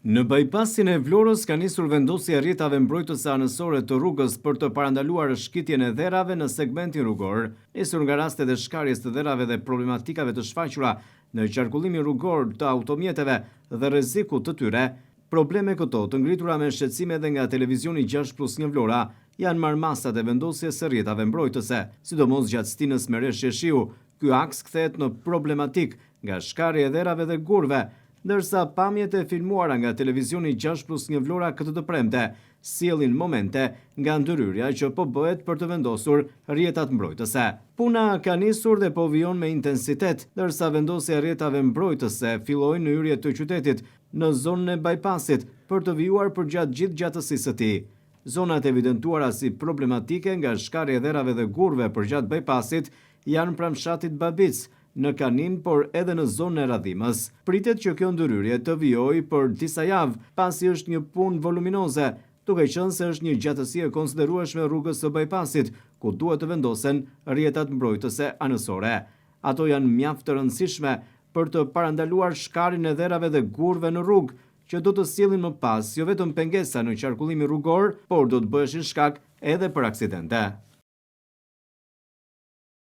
Në bajpasin e Vlorës ka nisur vendosja e rrjetave mbrojtëse anësore të rrugës për të parandaluar shkitjen e dherave në segmentin rrugor. Nisur nga rastet e shkarjes të dherave dhe problematikave të shfaqura në qarkullimin rrugor të automjeteve dhe rrezikut të tyre, probleme këto të ngritura me shqetësime edhe nga televizioni 6 plus 1 Vlora, janë marrë masat e vendosjes së rrjetave mbrojtëse, sidomos gjatë stinës me reshje shiu. Ky aks kthehet në problematik nga shkarja e dherave dhe gurëve, ndërsa pamjet e filmuara nga televizioni 6 plus 1 Vlora këtë të premte sjellin momente nga ndërhyrja që po bëhet për të vendosur rrjetat mbrojtëse. Puna ka nisur dhe po vijon me intensitet, ndërsa vendosja e rrjetave mbrojtëse filloi në hyrje të qytetit, në zonën e bypassit, për të vijuar përgjatë gjithë gjatësisë së tij. Zonat evidentuara si problematike nga shkarja e dherave dhe gurëve përgjatë bypassit janë pranë fshatit Babic, në Kaninë, por edhe në zonën e Radhimës. Pritet që kjo ndërhyrje të vijojë për disa javë, pasi është një punë voluminoze, duke qenë se është një gjatësi e konsiderueshme rrugës së bypassit, ku duhet të vendosen rrjetat mbrojtëse anësore. Ato janë mjaft të rëndësishme për të parandaluar shkarjen e dherave dhe gurëve në rrugë, që do të sjellin më pas jo vetëm pengesa në qarkullimin rrugor, por do të bëheshin shkak edhe për aksidente.